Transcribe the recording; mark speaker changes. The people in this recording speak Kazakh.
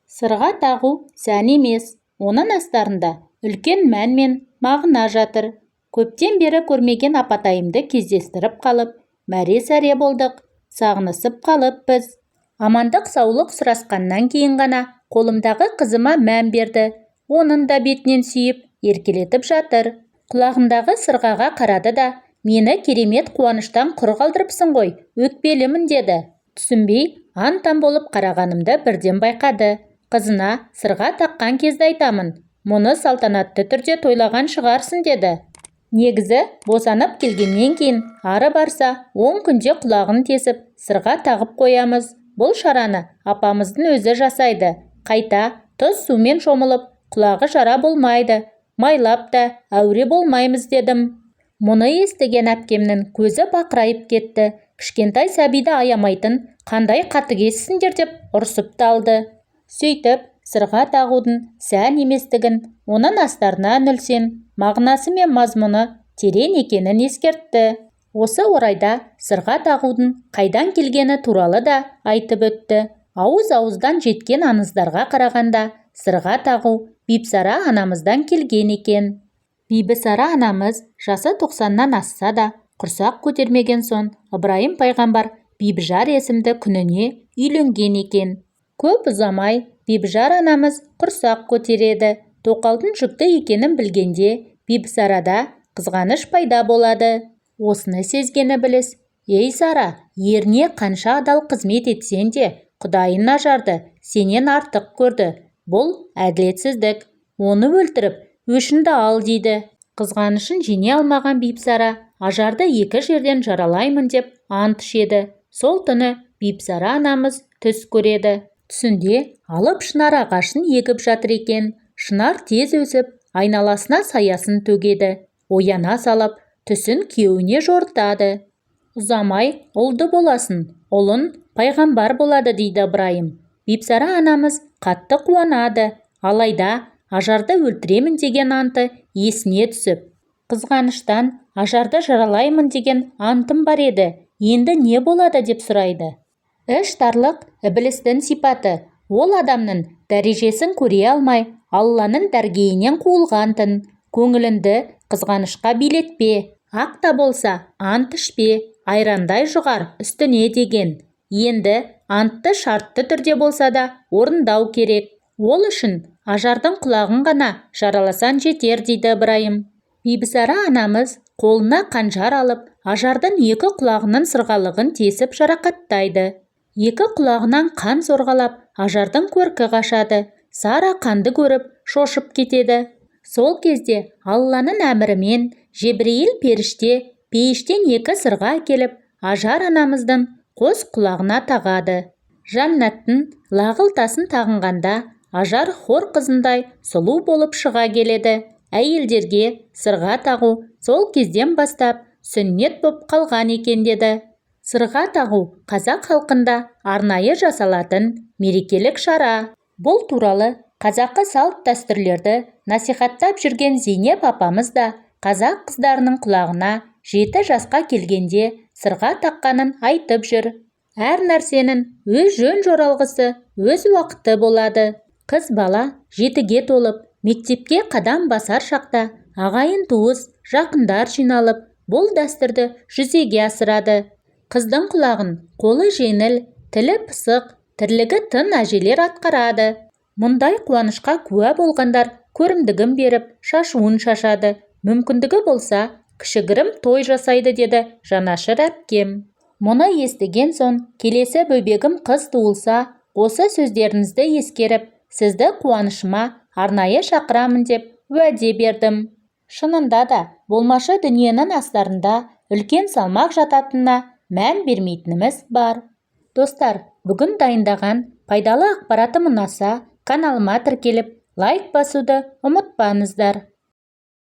Speaker 1: Сырға тағу сән емес, оның астарында үлкен мән мен мағына жатыр. Көптен бері көрмеген апатайымды кездестіріп қалып, мәре-сәре болдық. Сағынысып қалыппыз. Амандық-саулық сұрасқаннан кейін ғана қолымдағы қызыма мән берді. Оның да бетінен сүйіп, еркелетіп жатыр. Құлағындағы сырғаға қарады да, мені керемет қуаныштан құр қалдырыпсың ғой, өкпелімін деді. Түсінбей, аң-таң болып қарағанымды бірден байқады. Қызына сырға таққан кезді айтамын. Мұны салтанатты түрде тойлаған шығарсың деді. Негізі, босанып келгеннен кейін ары барса 10 күнде құлағын тесіп, сырға тағып қоямыз. Бұл шараны апамыздың өзі жасайды. Қайта тұз сумен шомылып, құлағы жара болмайды. Майлап та әуре болмаймыз дедім. Мұны естіген әпкемнің көзі бақырайып кетті. Кішкентай сәбиді аямайтын қандай қатыгезсіңдер деп ұрсып та алды. Сөйтіп, сырға тағудың сән еместігін, оның астарына үңілсең, мағынасы мен мазмұны терең екенін ескертті. Осы орайда сырға тағудың қайдан келгені туралы да айтып өтті. Ауыз-ауыздан жеткен аңыздарға қарағанда, сырға тағу Бибісара анамыздан келген екен. Бибісара анамыз жасы 90-нан асса да, құрсақ көтермеген соң, Ыбырайым пайғамбар Бибіжар есімді күніне үйленген екен. Көп ұзамай Бибіжар анамыз құрсақ көтереді. Тоқалдың жүкті екенін білгенде Бибісарада қызғаныш пайда болады. Осыны сезген ібіліс: «Ей, Сара, еріне қанша адал қызмет етсең де, Құдайың Ажарды сенен артық көрді. Бұл әділетсіздік. Оны өлтіріп, өшіңді ал» дейді. Қызғанышын жеңе алмаған Бибісара Ажарды екі жерден жаралаймын деп ант ішеді. Сол түні Бибісара анамыз түс көреді. Түсінде алып шынар ағашын егіп жатыр екен. Шынар тез өсіп, айналасына саясын төгеді. Ояна салып, түсін күйеуіне жорытады. Ұзамай ұлды боласың, ұлың пайғамбар болады дейді Ыбырайым. Бибісара анамыз қатты қуанады. Алайда Ажарды өлтіремін деген анты есіне түсіп, қызғаныштан Ажарды жаралаймын деген антым бар еді, енді не болады деп сұрайды. Іш тарлық ібілістің сипаты. Ол адамның дәрежесін көре алмай, Алланың дәргейінен қуылған-тын. Көңіліңді қызғанышқа билетпе. Ақ та болса ант ішпе, айрандай жұғар үстіне деген. Енді антты шартты түрде болса да орындау керек. Ол үшін Ажардың құлағын ғана жараласаң жетер дейді Ыбырайым. Бибісара анамыз қолына қанжар алып, Ажардың екі құлағының сырғалығын тесіп жарақаттайды. Екі құлағынан қан сорғалап, Ажардың көркі қашады. Сара қанды көріп, шошып кетеді. Сол кезде Алланың әмірімен Жебірейіл періште пейіштен екі сырға әкеліп, Ажар анамыздың қос құлағына тағады. Жәннаттың лағыл тасын тағынғанда Ажар хор қызындай сұлу болып шыға келеді. Әйелдерге сырға тағу сол кезден бастап сүннет боп қалған екен деді. Сырға тағу қазақ халқында арнайы жасалатын мерекелік шара. Бұл туралы қазақы салт-дәстүрлерді насихаттап жүрген Зейнеп апамыз да қазақ қыздарының құлағына 7 жасқа келгенде сырға таққанын айтып жүр. Әр нәрсенің өз жөн-жоралғысы, өз уақыты болады. Қыз бала 7-ге толып, мектепке қадам басар шақта ағайын-туыс, жақындар жиналып, бұл дәстүрді жүзеге асырады. Қыздың құлағын қолы жеңіл, тілі пысық, тірлігі тың әжелер атқарады. Мұндай қуанышқа куә болғандар көрімдігін беріп, шашуын шашады. Мүмкіндігі болса, кішігірім той жасайды деді жанашыр әпкем. Мұны естіген соң, келесі бөбегім қыз туылса, осы сөздеріңізді ескеріп, сізді қуанышыма арнайы шақырамын деп уәде бердім. Шынында да, болмашы дүниенің астарында үлкен салмақ жататынына мән бермейтініміз бар. Достар, бүгін дайындаған пайдалы ақпаратым ұнаса, каналыма тіркеліп, лайк басуды ұмытпаңыздар.